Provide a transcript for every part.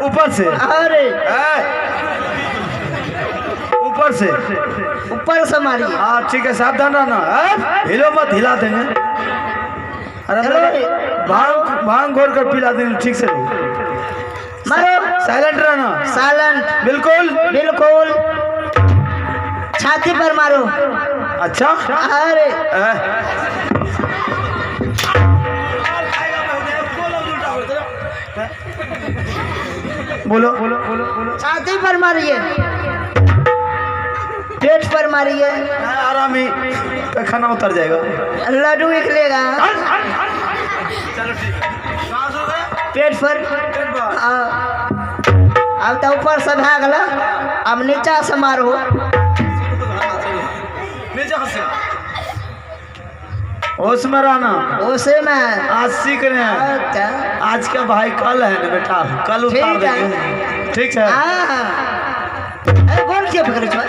ऊपर से। अरे ऊपर से, ऊपर से मारिए। हाँ ठीक है, सावधान रहना, हिलो मत, हिला देंगे। अरे भांग भांग घोर कर पिला देंगे, ठीक से मारो। साइलेंट रहना। साइलेंट। बिल्कुल बिल्कुल। छाती पर मारो। अच्छा। अरे बोलो बोलो बोलो। छाती पर मारिए, पेट पर मारिए। आरामी तो खाना उतर जाएगा, लड्डू निकलेगा। चलो ठीक, पेट पर। अब तो ऊपर से भा गला, अब नीचा से मारो। होश में रहना। होशे में। आज सीख रहे हैं। अच्छा। आज का भाई कल है ना बेटा, कल उतार देंगे। ठीक है। हाँ। गोल क्यों पकड़े छो?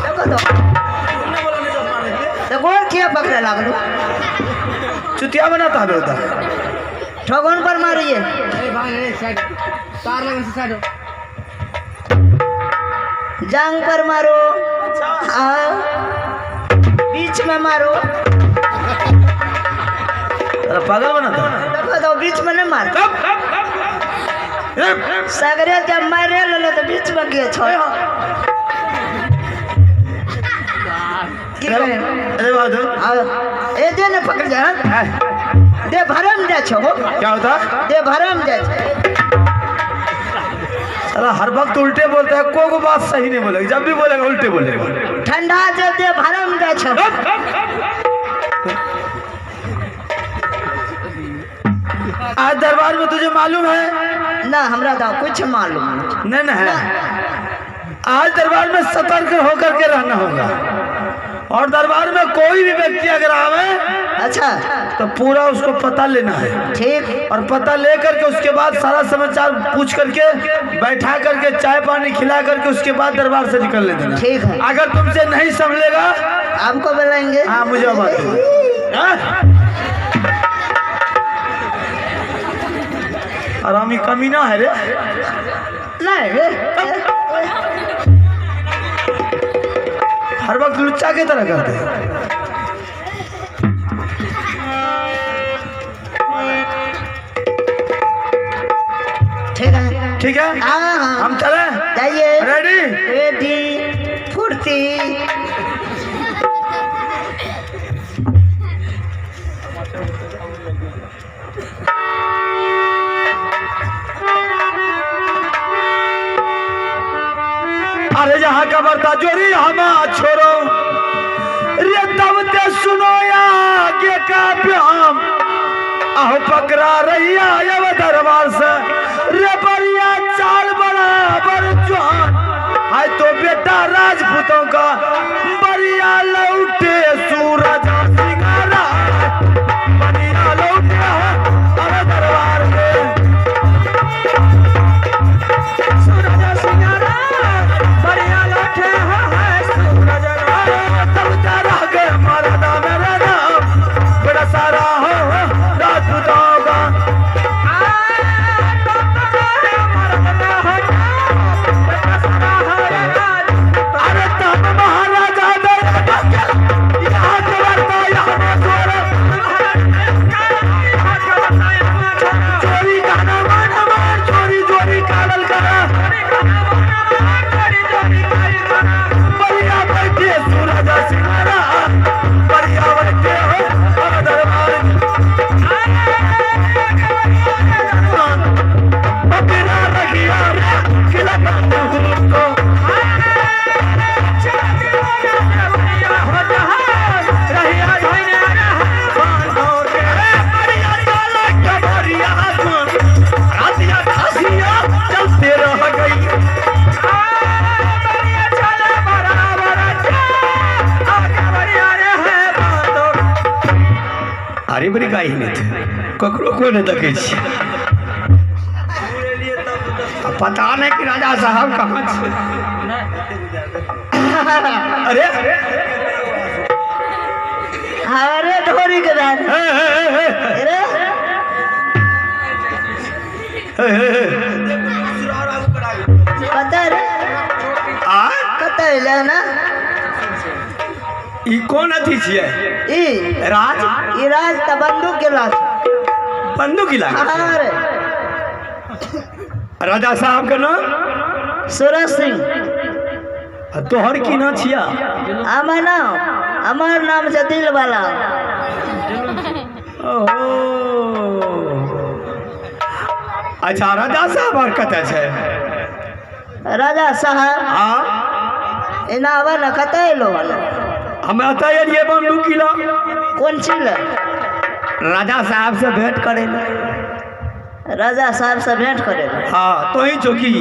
देखो तो गोल क्यों पकड़े लागलो? चुतिया बनाता है बेटा। ठोगन पर मारिए। जांग पर मारो। हाँ। बीच में मारो। अरे पागल बनाता। देखो तो बीच में नहीं मार। सगरे जब मारे ले तो बीच में गए छोड़। अरे बहादुर। ए दे ने पकड़ जा। दे भरम जा छो। क्या होता? दे भरम जा। साला हर वक्त उल्टे बोलता है, कोई बात सही नहीं बोलेगा, जब भी बोलेगा उल्टे बोलेगा। ठंडा जब दे भरम जा छो। आज दरबार में तुझे मालूम है ना? हमरा तो कुछ मालूम नहीं ना है। आज दरबार में सतर्क होकर के रहना होगा, और दरबार में कोई भी व्यक्ति अगर आवे, अच्छा, तो पूरा उसको पता लेना है। ठीक। और पता लेकर के उसके बाद सारा समाचार पूछ करके बैठा करके चाय पानी खिला करके उसके बाद दरबार से निकलने देना। ठीक है। अगर तुमसे नहीं संभलेगा आपको बुलाएंगे। हाँ मुझे बात। आरामी कमीना है रे। नहीं रे। हर वक्त लुच्चा के तरह करते हैं। ठीक है। ठीक है। हाँ। हम चले। जाइए। Ready ready. फुर्ती। अरे जहाँ का बरता जोरी हम छोड़ो रे, तब ते सुनो आगे का प्याम। आहो पकड़ा रही अब दरबार से रे, बढ़िया चाल बराबर चौहान। आय तो बेटा राजपूतों का बढ़िया लौटे सूरज सिंगारा, बढ़िया लौटे अब दरबार में सूरज सिंगारा, बढ़िया लौटे है सूरज। तब तेरा गए मरदा मेरा नाम बड़ा सारा हो राजपूतों का। अरे तब महाराजा चोरी का मान चोरी चोरी कागल करा, बढ़िया बैठे सूरज सिंगारा, बढ़िया बैठे हो दरबार। बकरा रखिया रे खिला को। चलते रह गई। अरे बड़ी गाय नहीं थे, ककरो कोई नहीं देखे छी। पता नहीं कि राजा साहब कहाँ छे। अरे अरे धोरी के दान। अरे हे, हे, हे। कतऽ रे? आ कतऽ एलै ना? ई कोन अथी छियै? ई राज। ई राज तऽ बंदूक के राज। बंदूक की लागै छै? अरे। राजा साहब के नाम? सूरज सिंह। आ तोहर की नाम छिया? हमर नाम, हमर नाम छै दिलवाला। ओहो, अच्छा, राजा साहब आर कतऽ छै? राजा साहब? हाँ। एना आबऽ ने, कतऽ एलो हन? हम एतऽ एलियै बंदूक किला। कोन चीज लए? राजा साहब से भेंट करे लए। राजा साहब से भेंट करे लए? हाँ, तो ही चौकी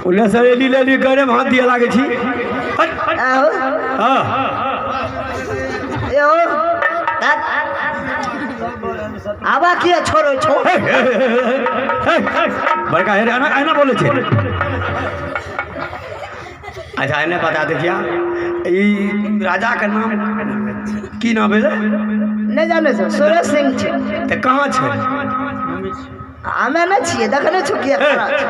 उन्ने से एली लेली करे में हाथ दिया लागे छी। हट। आहो। हाँ। एहो, आबा किया छोड़ो छोड़। हे, हे, हे, हे, हे, बड़का हे रे, एना एना बोले छै। अच्छा, एने बता दे किया ई राजा के नाम की नाम भेलै? नहि जानै छौ, सूरज सिंह छै। तऽ कहाँ छै? हमे नहि छियै, देखने छौ किया खड़ा छै?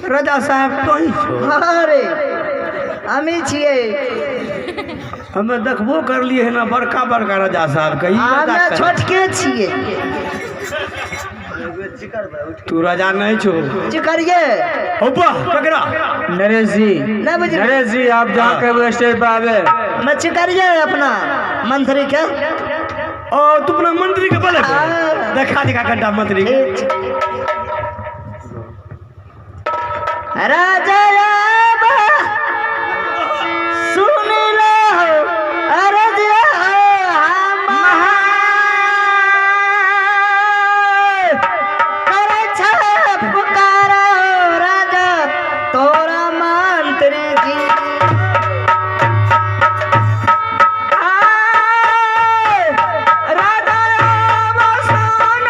राजा साहब कहीं छौ? अरे, हमी छियै। हमे देखबो करलियै हन बड़का बड़का राजा साहब के, ई राजा हमे कहाँ? छोटके छियै। तू राजा नहीं छो। चिकरिए। होपा ककरा? नरेश जी। नहीं बुझलिए। नरेश जी, आप जहाँ कहबे स्टेज पर आवे। मैं चिकरिए अपना मंत्री के। ओ, तू अपना मंत्री के बोले? हाँ। देखा दिखा कट्टा मंत्री के। ठीक छै। राजा आबा, सुन लो अरज हमार। करै छै पुकार राजा तोरा मंत्री जी। राजा सुन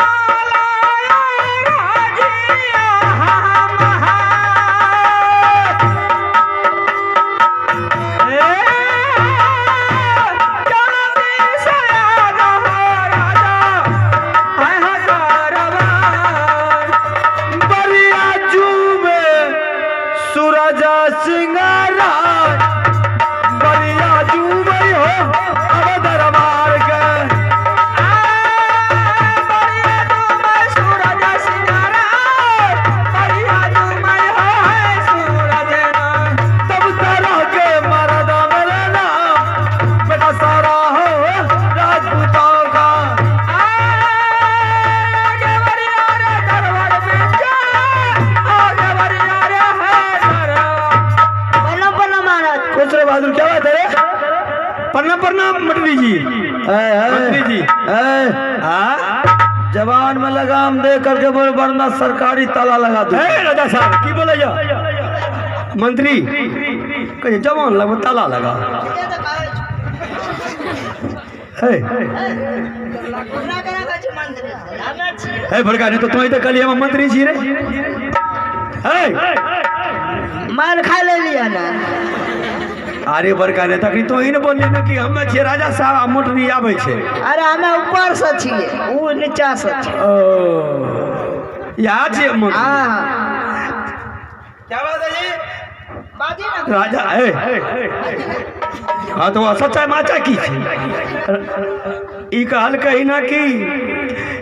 बरिया जूमे सूरज सिंगारा, बरिया जूमे हो अब दरबार के। तब तरह के मरद मेरे नाम बेटा सारा हो राजपूतों का। प्रणाम प्रणाम महाराज। खुश रहो बहादुर, क्या बात है रे? प्रणाम प्रणाम मंत्री जी। मंत्री जी। हाँ। जबान में लगाम दे करके बोल, वरना सरकारी ताला लगा दू। हे राजा साहब, की बोले जा मंत्री कहे जवान लगा ताला लगा हे। हे बड़का नहीं तो तुम तो कल हम मंत्री छी रे हे। मार खा ले लिया ना। अरे बड़का ने तखनी तो ही ने बोलिए ना कि हमे छियै राजा साहब आ मोटरी आबै छै। अरे, हमे ऊपर से छियै, ऊ नीचा से छै। ओ, यहाँ छियै मंत्री? हाँ। क्या बात है जी? बाजी ना। राजा ए हाँ, तो सच्चा माचा की छै? ई कहल कही ना कि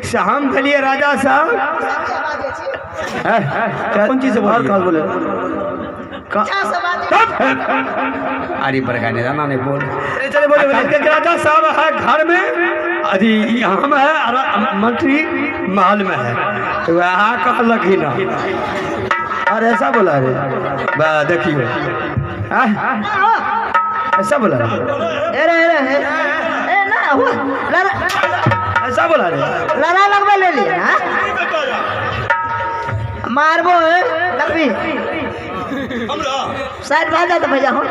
से हम भेलिए राजा साहब। कोन चीज से और बोलिए? कहाँ बोले? अरे बड़का ने जाना नहीं बोल। चले बोले बोले। कहलकै कि राजा साहब है घर में, अथी हम है और मंत्री महल में है, तो वह कहलक ही ना। अरे, ऐसा बोला रे? बा देखियो। हाँ? ऐसा बोला रे? अरे अरे ए ना हुआ लड़ा। ऐसा बोला रे? लड़ा लगबे ले लिया ना, मारबो है लगबी। साइड भा जा तो भैया हो।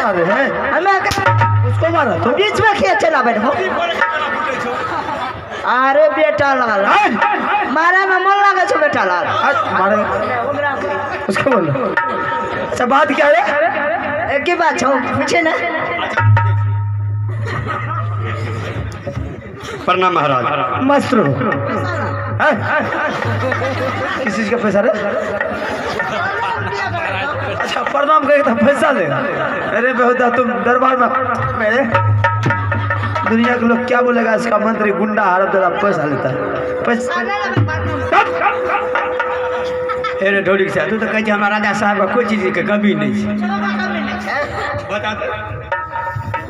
अरे है। हमें उसको मारा तो। बीच में खेत चला बैठो। अरे बेटा लाल, मारे में मन लागे छौ बेटा लाल। मारे उसको बोलो। अच्छा बात क्या है? एक ही बात छौ, पूछे ना। प्रणाम महाराज। मस्त रहो। किस चीज का पैसा रे? अच्छा प्रणाम करके तो पैसा देगा। अरे बेहुदा तुम दरबार में मेरे दुनिया के लोग क्या बोलेगा, इसका मंत्री गुंडा हरब दरा पैसा लेता है पैसा। अरे ढोलिक साहब तू तो कहै छै हमरा राजा साहब के कोई चीज के कमी नहीं छै। बता दे।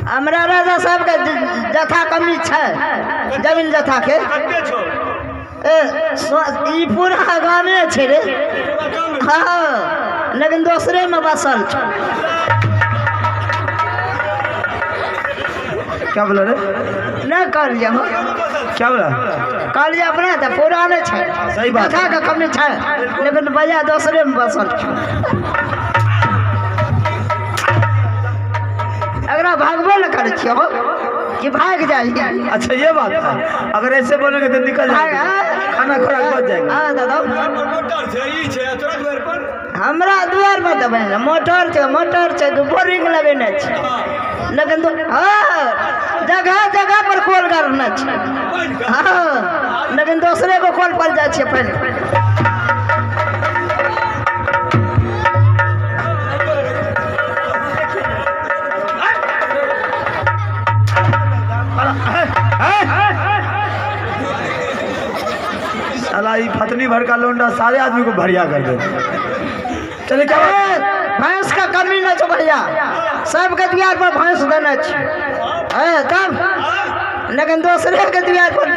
हमरा राजा साहब के जथा कमी छै, जमीन जथा के। ए ई पूरा गामे छै रे। हाँ लेकिन दोसरे में बसल छै। क्या बोला रे? नहीं कहलियै हम। क्या बोला? कहलियै अपना तऽ पूरा नहि छै। सही बात। जथा के कमी छै लेकिन बजा दोसरे में बसल छै। अगरा भागबो न करै छियै हो कि भाग जाइ। अच्छा ये बात है, अगर ऐसे बोलोगे तो निकल जाएगा, खाना खुराक बच जाएगा। हाँ दादा हमरा दुआर पर तऽ बहिन मोटर छै, मोटर छै, बोरिंग लगेने छै, लेकिन हाँ जगह जगह पर कल गाड़ने छै। हाँ लेकिन दोसरे को कल पर जाइ छियै पहिले। साला ये फतनी भर का लोंडा सारे आदमी को भरिया कर दे। चले क्या बात? भैंस का कमी नहीं छो भैया, सबके द्वार पर भैंस देने छै तब, लेकिन दोसरे के द्वार पर।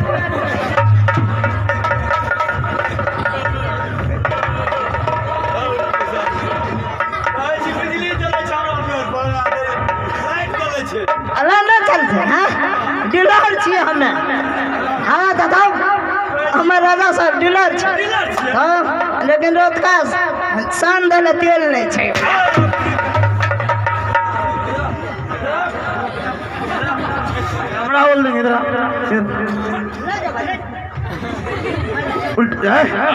अरे नहीं चलते। हाँ डीलर छियै हमे। हाँ दादा हमर राजा साहब डीलर छै। हाँ लेकिन रोतका सान दै लए तेल नहीं छै। हमरा बोल देंगे इधर उल्ट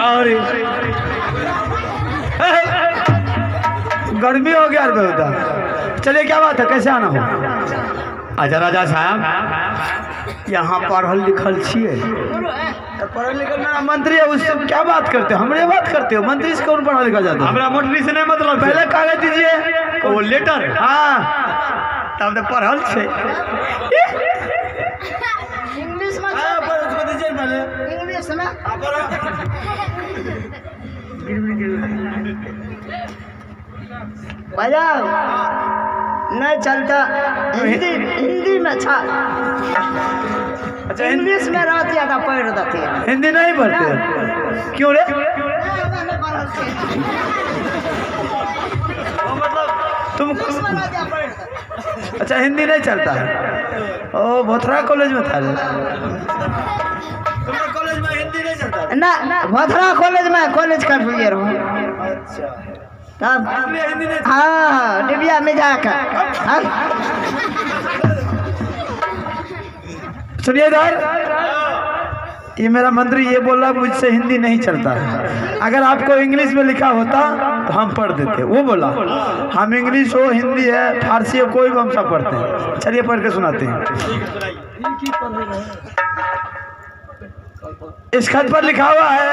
और गर्मी हो गया बेहुदा। चलिए क्या बात है, कैसे आना हो? अच्छा राजा साहब यहाँ पढ़ल लिखल छियै? पढ़ल लिखल मेरा मंत्री है, उससे क्या बात करते हो? हमरे बात करते हो, मंत्री से कौन पढ़ा लिखा जाता है? हमरा मंत्री से नहीं मतलब। पहले कागज दीजिए वो लेटर। हाँ तब तो पढ़ल छै। इंग्लिश में पहले इंग्लिश में भैया नहीं चलता, हिंदी हिंदी में छा। अच्छा इंग्लिश में रात ज्यादा पढ़ देती है। हिंदी नहीं पढ़ते क्यों रे? मतलब तुम अच्छा हिंदी नहीं चलता है। ओ भोथरा कॉलेज में था रे। कॉलेज में हिंदी नहीं चलता ना? भोथरा कॉलेज में कॉलेज कर लिए रहूँ अच्छा तब। हाँ डिबिया में जाकर। हाँ सुनिए इधर, ये मेरा मंत्री ये बोला मुझसे हिंदी नहीं चलता है, अगर आपको इंग्लिश में लिखा होता तो हम पढ़ देते। वो बोला हम इंग्लिश हो हिंदी है फारसी हो कोई भी हम सब पढ़ते हैं। चलिए पढ़ के सुनाते हैं। इस खत पर लिखा हुआ है,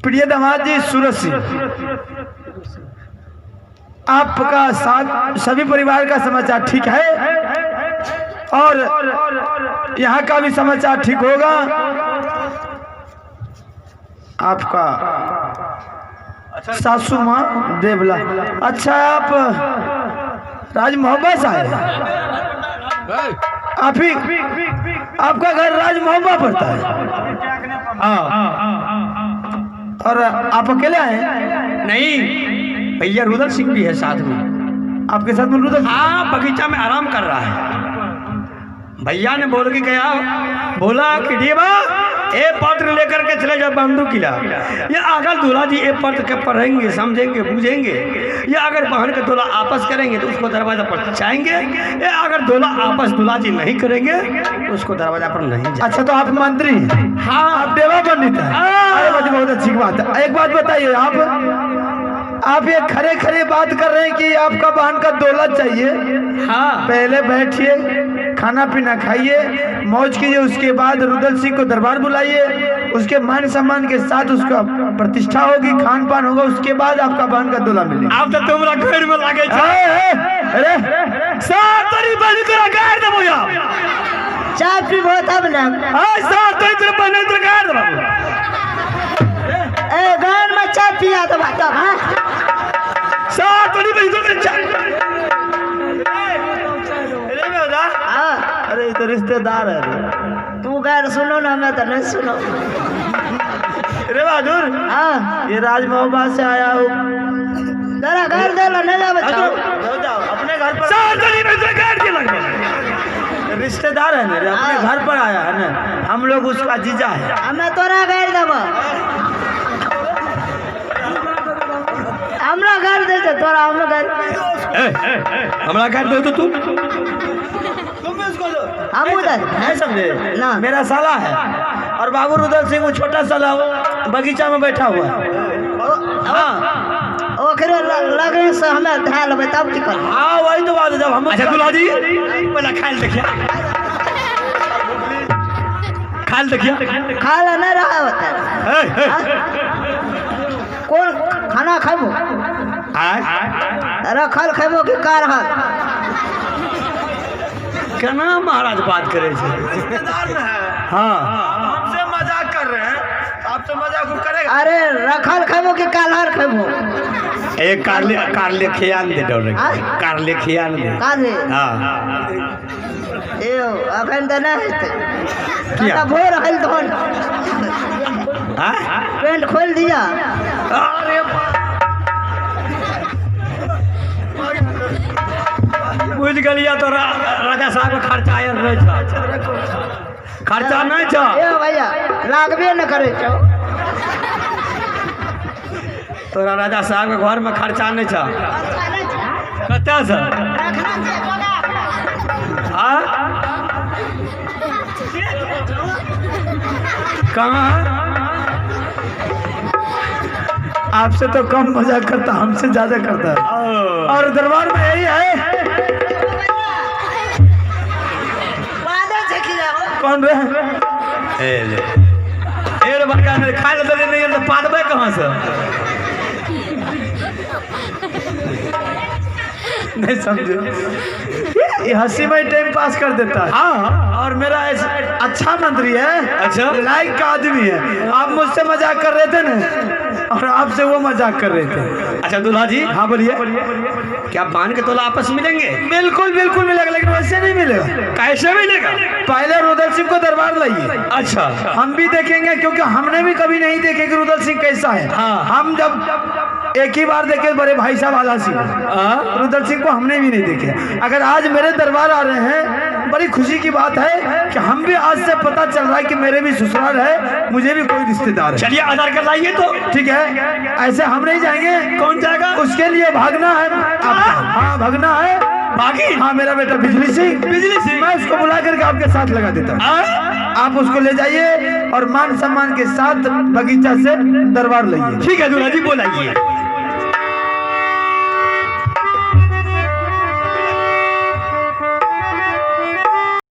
प्रिय दामाद जी सूरज सिंह, आपका सभी परिवार का समाचार ठीक है और यहाँ का भी समाचार ठीक होगा। आपका सासू माँ देवला। अच्छा आप राज मोहब्बत से आए? आप ही आपका घर राज मोहब्बत पड़ता है? हाँ। और आप अकेले आए? नहीं भैया रुदल सिंह भी है साथ में। आपके साथ में रुदल? हाँ बगीचा में आराम कर रहा है। भैया ने बोल के गया, बोला कि डीबा ए पत्र लेकर के चले जाओ बंदूक किला। या अगर दूल्हा जी एक पत्र के पढ़ेंगे, समझेंगे, बुझेंगे, या अगर बहन के दूल्हा आपस करेंगे तो उसको दरवाजा पर जाएंगे, या अगर दूल्हा आपस दूल्हा जी नहीं करेंगे तो उसको दरवाजा पर नहीं जाएंगे। अच्छा, तो आप मंत्री हैं? हाँ। आप देवा पंडित हैं? हाँ। अरे बहुत अच्छी बात है। एक बात बताइए, आप ये खरे खरे बात कर रहे हैं कि आपका बहन का दौलत चाहिए? हाँ। पहले बैठिए, खाना पीना खाइए, मौज कीजिए, उसके बाद रुदल सिंह को दरबार बुलाइए, उसके मान सम्मान के साथ उसका प्रतिष्ठा होगी, खान पान होगा, उसके बाद आपका बहन का दूल्हा मिलेगा। आप तो तुम्हारा घर में लागे छे। अरे सर तोरी बहन तोरा गाड़ देबो या। चाय पीबो तब ना। हां सर तोरी तोरा बहन तोरा गाड़ देबो। ए गान में चाय पिया तो बात। हां सर तोरी बहन तोरा चाय। अरे बेटा। हां। अरे ये तो रिश्तेदार है रे। तू गार सुनो ना, मैं तो नहीं सुनो। अरे बहादुर। हां। ये राजमहल से आया हूं। जरा घर दे लो, नहीं जाओ। जाओ अपने घर पर। सर तोरी बहन तोरा गाड़ के लगबो। रिश्तेदार है ना रे, अपने घर पर आया है ना, हम लोग उसका जीजा है। हमें तोरा गाड़ देबो। हमरा घर दे दे तोरा, हमरा घर। हमरा घर दे तो तू। तुम भी उसको दो। हम उधर नहीं समझे ना। मेरा साला है और बाबू रुदल सिंह वो छोटा साला वो बगीचा में बैठा हुआ है। हाँ। ओकरे लगे से हमें धै लेबै तब की करबै। हाँ वही तो बात है, जब हम अच्छा दूल्हा जी पहले खाइल देखिया, खाइल देखिया। खाए ला नहीं रहा होता। कौन खाना खाबो? रखल खाबो कि कारहल? केना महाराज बात करे छे? हाँ हमसे मजाक कर रहे हैं, आपसे मजाक करेगा। अरे रखल खाबो कि कारहल खाबो? ए कारले कारले खियान दे डोरे, कारले खियान दे। कारले? हां। ए अखन त नहीं हेतै। किया भोर हल तहन। हां पेंट खोल दिया। अरे बुझ गेलिया तो राजा साहब के खर्चा आयल रहे छ, खर्चा नहीं छ। ए भैया लागबे न करे छौ। तोरा राजा साहब के घर में खर्चा नहीं छ। कतऽ से? हाँ कहाँ? आपसे तो कम मजाक करता, हमसे ज्यादा करता है। और दरबार में यही है। कौन रे? ए ले ए रे बड़का ने खाए ले देले नहीं तो पादबे कहां से? नहीं समझे, ये हंसी में टाइम पास कर देता है। हाँ। और मेरा अच्छा मंत्री है, अच्छा लाइक का आदमी है। आप मुझसे मजाक कर रहे थे ना, और आपसे वो मजाक कर रहे थे। अच्छा दूल्हा जी। हाँ बोलिए। क्या बांध के तोला आपस मिलेंगे? बिल्कुल बिल्कुल मिलेगा, लेकिन वैसे नहीं मिलेगा। कैसे मिलेगा? पहले रुदल सिंह को दरबार लाइए। अच्छा। हम भी देखेंगे, क्योंकि हमने भी कभी नहीं देखे कि रुदल सिंह कैसा है। हाँ। हम जब एक ही बार देखे बड़े भाई साहब आला सिंह, रुदल सिंह को हमने भी नहीं देखे। अगर आज मेरे दरबार आ रहे हैं, बड़ी खुशी की बात है कि हम भी आज से पता चल रहा है कि मेरे भी ससुराल है, मुझे भी कोई रिश्तेदार है। चलिए आधार कार्ड लाइए तो। ठीक है, ऐसे हम नहीं जाएंगे। कौन जाएगा? उसके लिए भागना है आपका। हाँ भागना है। भागी? हाँ मेरा बेटा बिजली सिंह। बिजली सिंह, मैं उसको बुला करके आपके साथ लगा देता हूँ। आप उसको ले जाइए और मान सम्मान के साथ बगीचा से दरबार लाइए। ठीक है दूल्हा जी, बुलाइए।